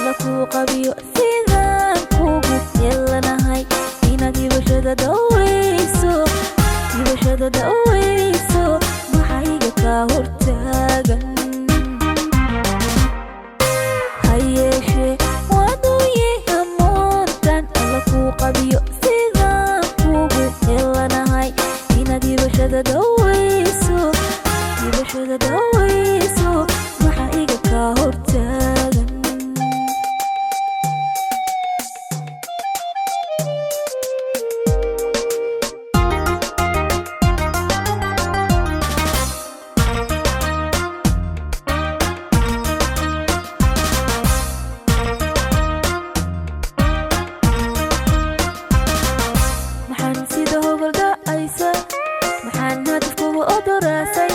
Alla kuu qabiyo sidaan kugu yeelanahay inaad hibashada dhoweyso, hibashada dhoweyso, maxayga kaa hortaagan? Ha yeeshee waaduye hamoontan Alla kuu qabiyo sidaan kugu yeelanahay inaad hibashada dhoweyso, hibashada dhoweyso, maxa iga kaa hortaagan? Maxaan sida hogol dhacaysa? Maxaan hadafkuga odoraasay?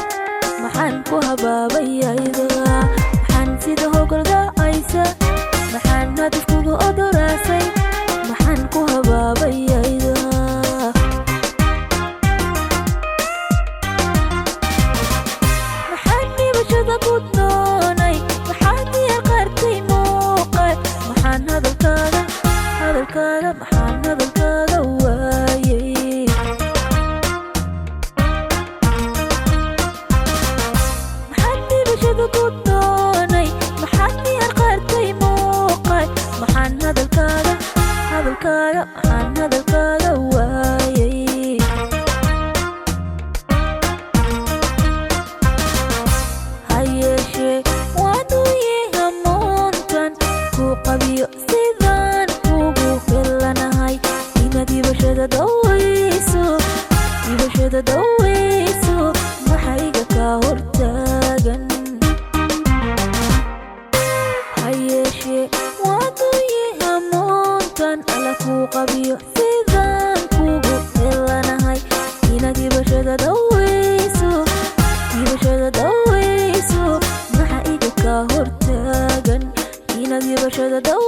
Maxaan ku habaabayayda? Maxaan sida hogol dhacaysa? Maxaan hadafkuga odoraasay? Maxaan ku habaabayayda? Maxaan dhibashada ku doonay? Maxaan diyaar qaarkay muuqaal? Maxaan hadalkaaga, hadalkaaga, maxaan hadalkaaga waayay? Maxaan dhibashada ku doonay? Maxaan diyaar qaarkay muuqaal? Maxaan hadalkaaga, hadalkaaga, maxaan hadalkaaga waayay? Ha yeeshee waaduye hamoontan ku qabiyo sidaan kugu helanahay inaad hibashada dhoweyso, hibashada dhoweyso, maxayga kaa hortaagan? Ha yeeshee waaduye hamoontan Alla kuu qabiyo sidaan kugu helanahay inaad hibashada dhoweyso, hibashada dhoweyso, maxa iga kaa hortaagan inaad hibashada dhow